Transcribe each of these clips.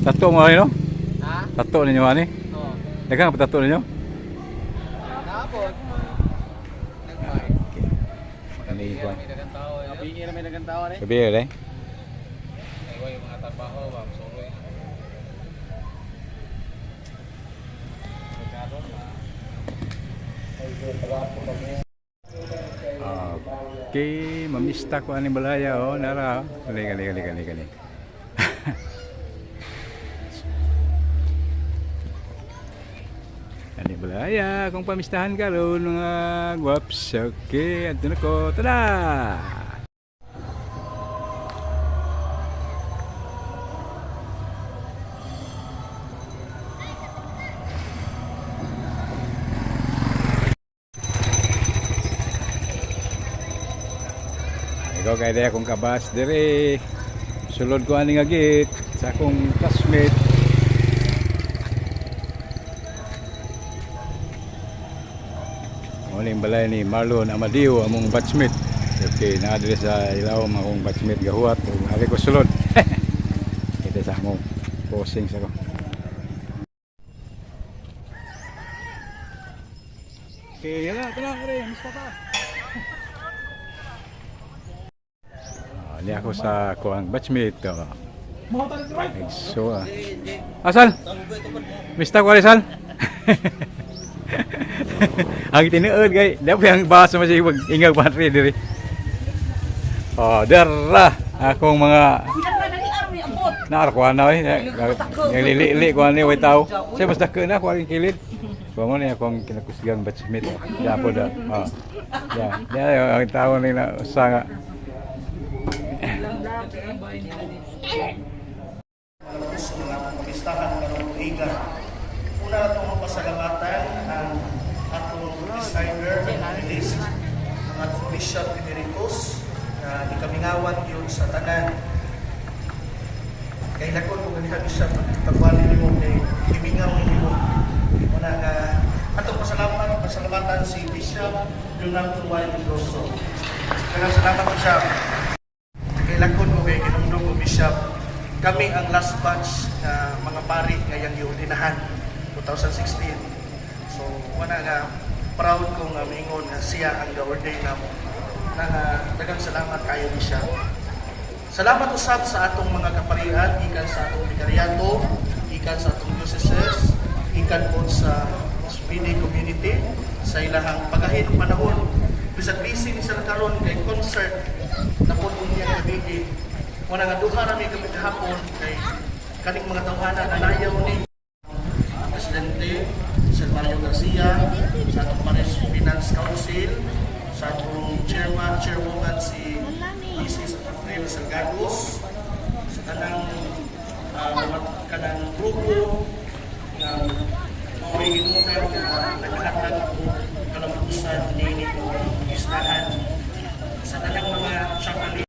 Tato mo ani, no? Ha? Tato ninyo ani? Oo. Daghang pa tato ninyo? Naabot. Nagmay. Okay. Ani ko. May dagang tao. Nabingi na may dagang tao eh. Gabi eh. Ay, yung mga trabaho, ba, suroy. Okay, mamista ko ani balaya oh, nara. Kali kali kali kali kali. Ani balaya kung pamistahan karon mga gwaps. Okay, adto na ko. Tada! Ikaw kay daya akong kabas dire. Sulod ko ani nga gate sa akong classmate. Mao balay ni Marlon Amadeo among batchmate. Okay, naa diri sa ilawom akong batchmate gahuwat ug ari ko sulod. Kita sa among posing sa ko. Okay, yala, tara, tara, mista pa. Ah, ni ako sa kuang batchmate ko. So, ah. Asal? Mista ko Rizal? Ang tinuod kay dapat ang baso mo siya ingag battery diri. Oh, dara akong mga naar ko na oy. Nglili ko ani way tao. Siya basta ko na ko ang kilid. Kuha mo niya akong kinakusgang batchmate. Ya po da. Oh. Ya, ya ang tao nila usa nga. Sa mga pamistahan karong tuiga. Una atong mapasalamatan ang atong designer and artist, ang atong Bishop Emeritus na ikamingawan yun sa tanan. Kay lakon mo ganiha Bishop, pagwali nimo kay gimingaw nimo. Una nga atong pasalamatan si Bishop Leonardo Y. Mendoza. Daghang salamat, Bishop. Kay lakon mo kay kinumdum mo, Bishop. Kami ang last batch na mga pari ngayang giordinahan 2016. So wala nga proud ko nga mingon nga siya ang ga-ordain namo. Na nga daghang salamat kayo, Bishop. Salamat usab sa atong mga kaparian gikan sa atong vikariato, gikan sa atong dioceses, gikan po sa Speedy community sa ilahang pagahin og panahon. Bisag busy ni sila karon kay concert na po unyang gabi. Wala nga duha ra mi kami kahapon kay kaning mga tawhana nanayaw ni Presidente Sir Mario Garcia, sa atong Pares Finance Council, sa atong chairman, chairwoman si Mrs. April Salgados, sa kanang mga kanang grupo ng mga ginukan na naghatag og kalambusan ni istahan sa tanang mga chapel.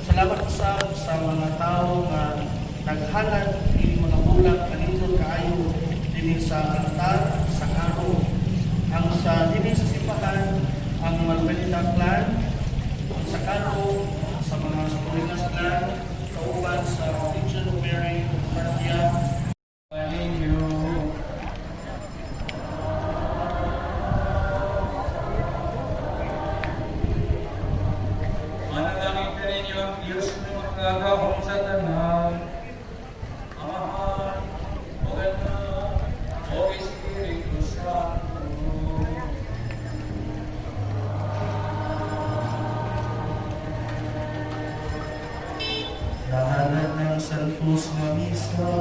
Salamat usab sa mga tao nga naghalad ini mga bulag kanindot kaayo dinhi sa altar sa karo. Ang sa dinhi sa simbahan, ang Malbelita clan, ang sa karo, sa mga Sapurinas clan, kauban sa Legion of Mary, Martia. Ninyo. Manalangin ka ninyo ang Diyos na makagagahong sa tanan. Amahan, o Anak, o Espiritu Santo. Nahanan ng Santos nga Misa,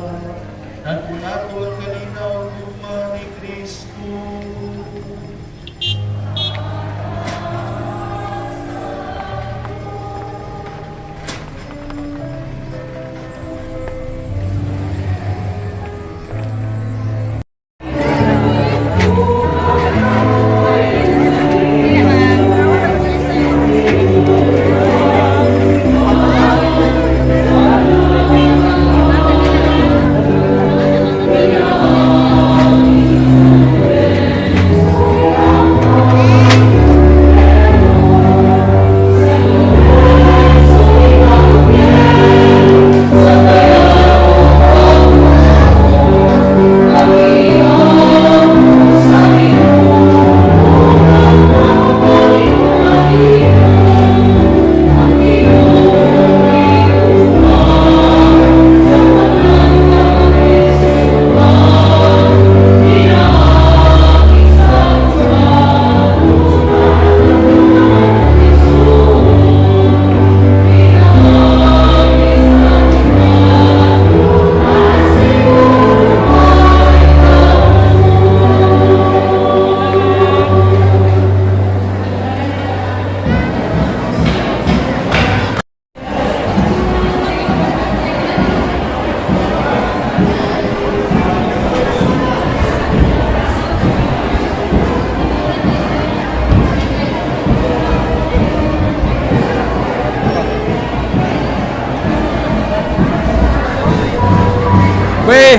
nato ang kalinaw ugma ni Kristo.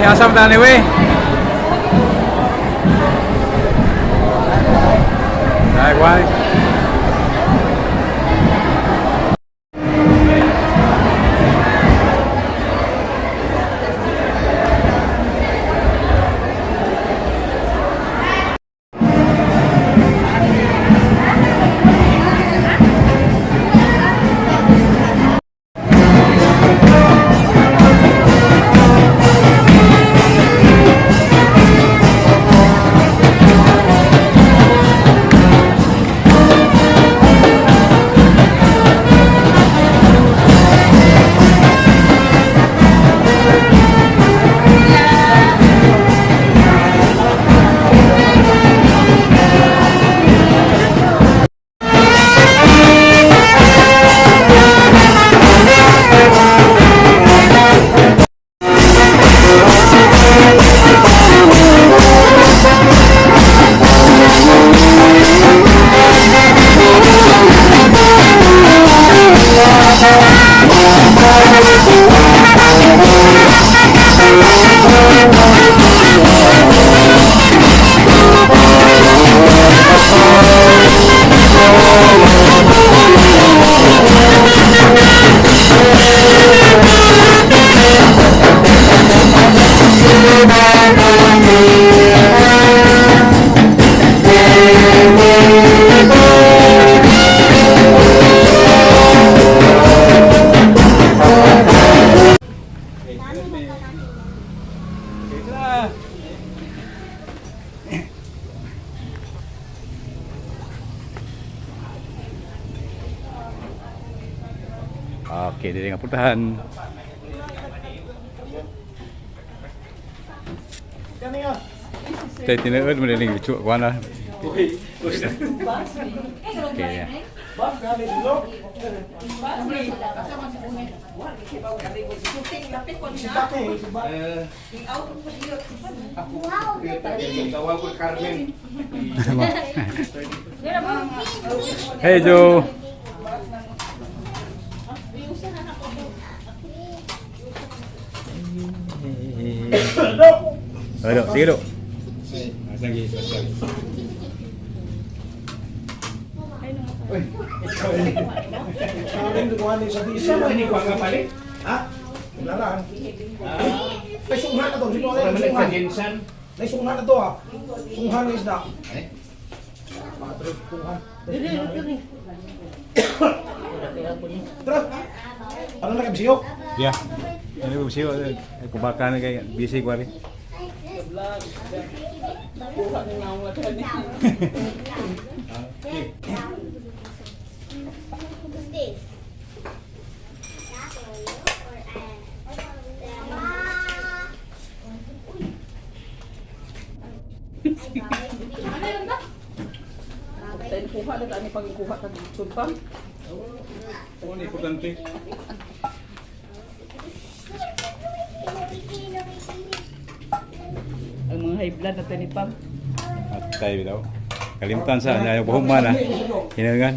Asam ta ni we. Dai quay. Okay, dili nga puntahan. Tay tinuod mo dining bichu kuan na. Okay. Yeah. Hey Joe. Ayo, sige do. Lagi, lagi. Ha? Wala. Ay, sunghan na to. Sino na sunghan? Ay, sunghan na to ah. Sunghan na isda. Eh? Sunghan. Tara. Ano na kabisiyo? Ya. Ano ba siyo? Kubaka na kay busy ko rin. Who's this? Kuha na tayo pagkuha ta sumpang. Ano importante? Ang mga high blood na tayo ni Pam. At tayo daw. Kalimtan sa niya buhong man ah. Hinangan.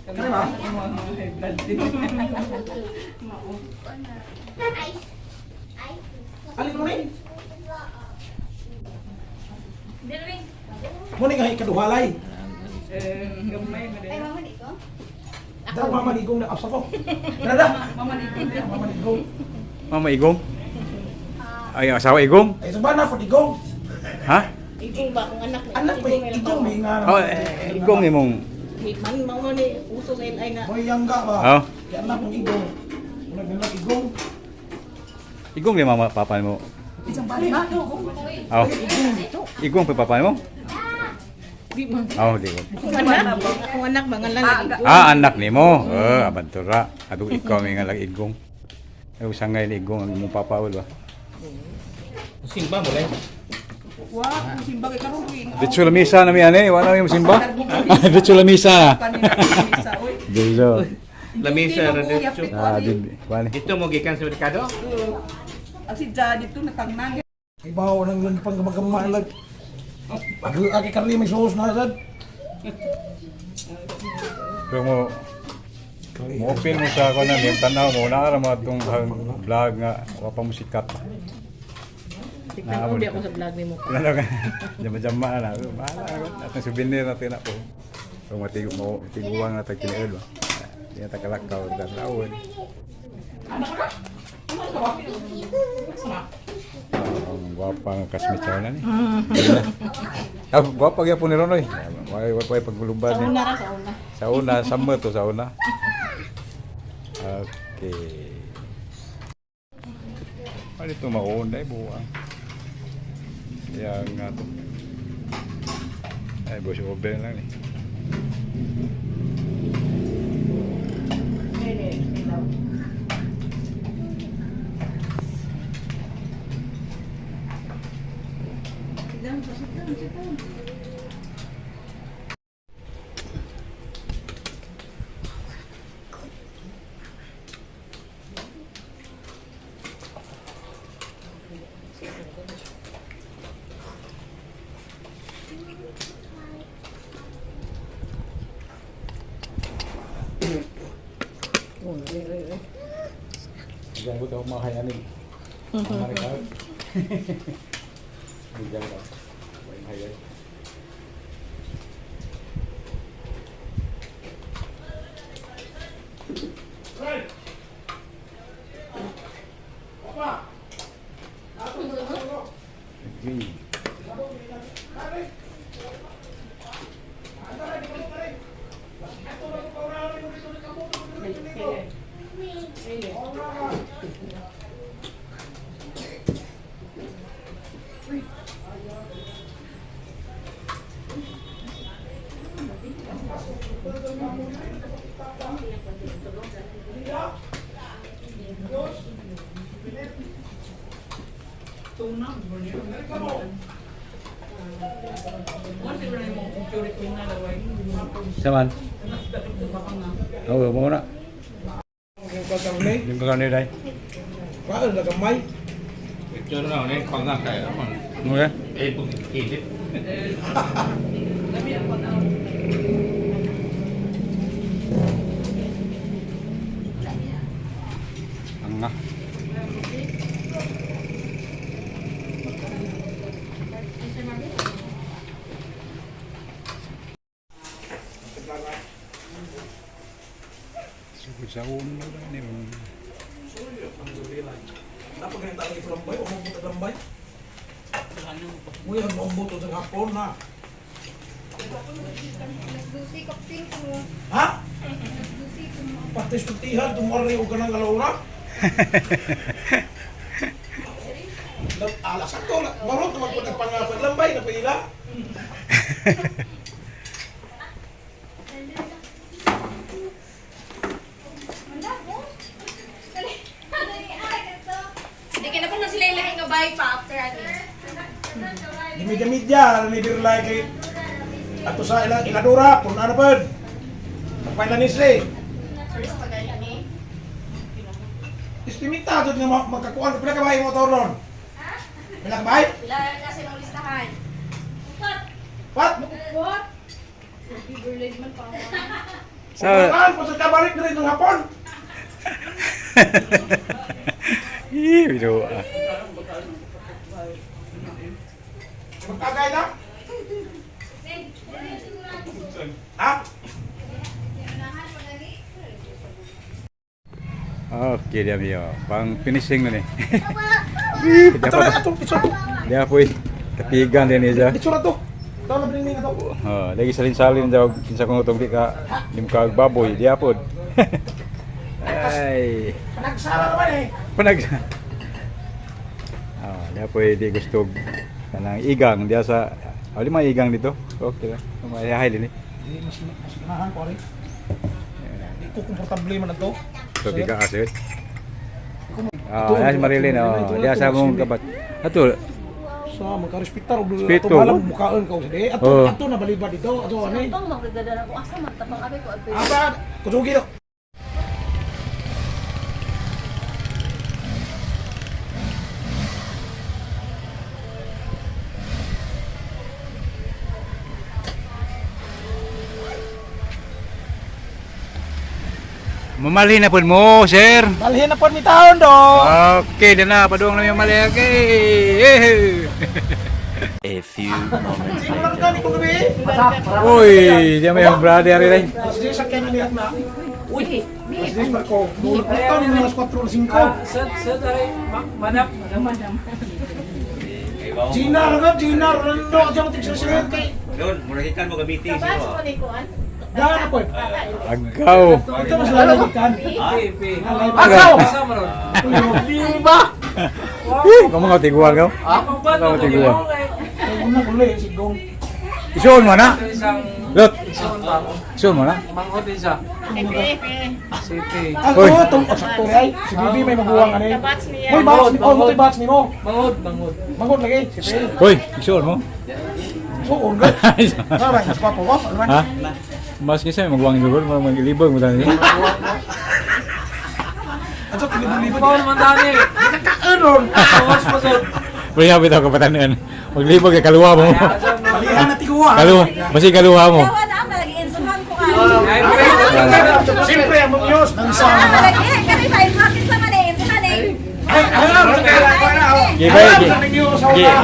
Ang mga high blood din. Alin mo ni? Mo ni nga ikaduhalay. Eh, gamay na din. Dara mama ligong na asa ko. Dara da. Mama ni din. Mama ligong. Mama Igong. Ay, asawa Igong? Ay sa bana ko ligong. Ha? Igong ba akong anak? Anak ko igong may nga. Oh, eh, Igong imong. Man mao ni uso sa NI nga. Moy yangga ba? Oh, Kaya anak mong igong. Muna nila igong. Igong ni mama papa mo. Oh. Igong pa papa mo? Di man. Oh, di ko. Akong anak, akong anak mangalan Ah, igong. Ah, anak nimo. Eh, abantura. Adto ikaw may nga lang Igong. Ay, usangay ni Igong ang imong papa ba? Simba mo lang. Wa, simba kay karon ko ing. Diretso la misa na mi ani, wala mi simba. Diretso la misa. Kanina misa oy. Diretso. Lamisa ra diretso. Ah, di wala. Dito mo gikan sa merkado. Ang si Ja dito natangnan. Ibaw nang lang pang gamagama lag. Pag aki karni may sauce na sad. Pero mo mo open mo sa ako na nim tanaw mo na ra mo atong vlog nga wa pa mo sikat. Tignan ko sa vlog nimo. Ano ka? Jama-jama na. Bahala ako. At ang souvenir natin ako. Kung matigo mo, tiguang na tayo kiniul ba? Di na takalakaw, tatawon. Ang gwapa nga kasmitsaw na ni. Ah, gwapa gyapon ni Ronoy. Why why pagbulubad Sa ni. una ra, sa una. Sa una, summer to sa una. Okay. Ano ito mauna eh, buwang. Yang nga to. Ay, boss over lang eh. Diyan ko ito makayanin. Marikal. Diyan ka. Walang hayay. Okay. Saman? Oo, mo na. Yung kakarni dai. Kuan na gamay. Picture na, ano yung pang kaya naman. Okay. Eh, init. Ang nga. Sugod sa uno na ni. Dapat ganito ang iflambay o mong lambay. Muya mo buto sa hapon na. Ha? Pati sultihan, tumari o ganang alaura. Alas ato, marot na magpagpangapag lambay na pila. Hindi ka na pa na sila ilahin nga bye pa after ano. Gimidya-midya, ni Birlay kay ato sa ilang iladura, kung ano pa. Pagpailanis eh. First pag ni. Estimita jud nga magkakuan pila ka bahay motor ron. Pila ka bahay? Pila na silang listahan. What? What? Berlin man pa. Sa Sa kung sa kabalik diri ng hapon. Ih, biro. Ah. Magtagay na? Ha? Okay, dia mio. Pang finishing na ni. Dia Ato pa. ato picture to. Dia po kapigan din niya. Picture to. Tawo na bring ato. Oh, lagi salin-salin daw kinsa kung utong di ka lim ka baboy dia pod. Ay, Panagsara naman eh. panag. Ah, dia po di gusto kanang igang dia sa ali mga igang dito. Okay ra. Mayahay din eh. Di mas mas ganahan ko ari. Di ko komportable man ato. So di ka asit. Ah, ya si Marilyn oh, dia sa mong kabat. Ato, Sa magkarespektar og Respeto. ato balang mukaon ka di. Ato Oh. ato na balibad dito ato ani. Tapang magdadala ko asa man tapang abi ko abi. Aba, kudugi do. Mamalhin na po mo, sir. Balhin na po ni taon do. Okay, na na. Paduong na yung mali. Okay. A few moments Sino later. lang ni kong gabi? Uy, di may yung brother rin. Alas 10 sa kanya niya na. Uy. Alas 10 Marco. Mulot na ito, mga alas 4 alas 5. Sa ay manap, manap. Gina, ragad, Gina, Rolando, diyan mo tigsusunod kay. Doon, murahikan mo gamitin Kabas mo ni kuan. Daan na po. Agaw. Ito mas lalagyan kan. P, P. Agaw! Kasama ron. Lima! Kamu nga tiguan ka? Pagbat Kamu tiguan. Una uli, sigong. Isuon mo na. Isang Lot. isuon ba? Isuon mo na. Manghod din siya. P, P. City. Ang Uy. oh, tung oh, sakto rin ay. Si Bibi may maguwang ano eh. Kabats niya. Uy, batch ni, oh, mo batch ni mo. Manghod, manghod. Mangod lagi, si Bibi. Uy, isuon mo. So, on ka. Ah, mas gwapo ko. Ano man? Ha? Mas kisa may magwang dugol, mga maglibog mo tani. Ano, tilibog-libog. Bawal man dani. Kakaroon! Bawas pa sud. Pero bitaw kapatanan. Maglibog kay kaluwa mo. Balihan na tiguwa. Kaluwa, basi kaluwa mo. Tawa na ang malagi insuhan ko ka. Ay, pre. Siyempre, ang mga Diyos, nang Ah, malagi. Kani pa insuhan sa man eh, insuhan eh. Ay, alam! Gibay, Alam sa ninyo sa una.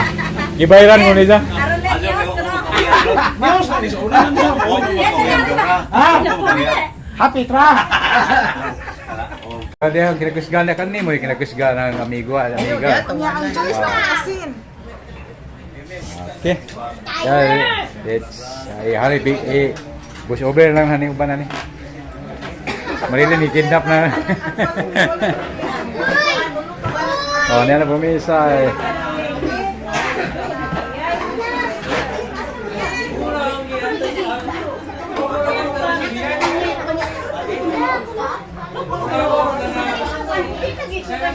gibayran mo nila. Aron na Diyos, no? Diyos na ni sa una. Ha? Happy tra! Kaya ang kinakusgan na kani mo, kinakusgan ng amigo at amiga. Ang choice na asin. Okay. Yeah, it's ay hari big eh bush over lang hani uban ani. Marilyn ni kidnap na. Oh, niya na pumisa eh.